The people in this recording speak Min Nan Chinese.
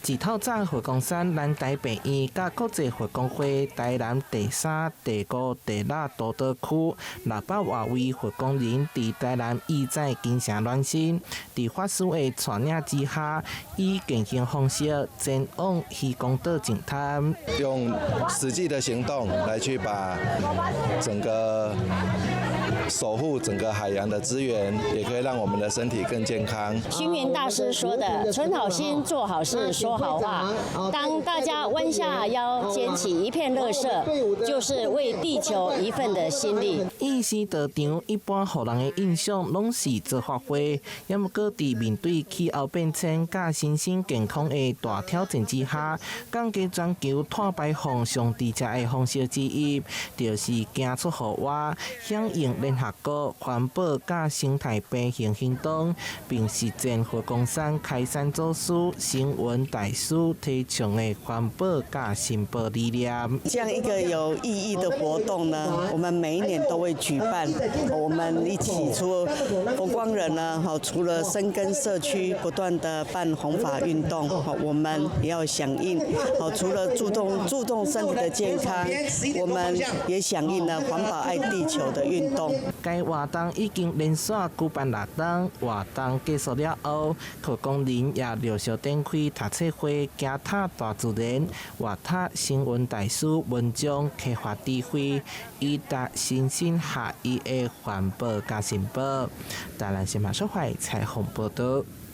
自透早佛光山南台病院佮國際佛光會台南第三、第五、第六督導區600外位佛光人佇台南義載精誠暖身，佇法師的帶領之下，以健行方式前往漁光島淨灘。用實際的行動來去把整個守護整個海洋的資源，也可以讓我們的身體更健康。星雲大師說的：“存好心，做好事，說好話。”當大家彎下腰撿起一片垃圾，就是為地球一份的心力。義師道場一般予人的印象攏是做法會，也毋過佇面對氣候變遷佮身心健康的大挑戰之下，降低全球碳排放上直接的方式之一，就是行出戶外，響應聯合國環保佮生態平衡行動，並實踐佛光山開山祖師星雲大師提倡的環保佮心保理念。這樣一個有意義的活動呢，我們每一年都會舉辦。我們一起除了佛光人呢，除了深耕社區，不斷的辦弘法運動，我們也要響應。除了注重身體的健康，我們也響應了環保愛地球的運動。該活動已經連續舉辦六冬，活動結束了後，佛光人也陸續展開讀冊會、行踏大自然、活踏星雲大師文章開發智慧，以達身心合一的環保佮心保。台南新聞小懷採訪報道。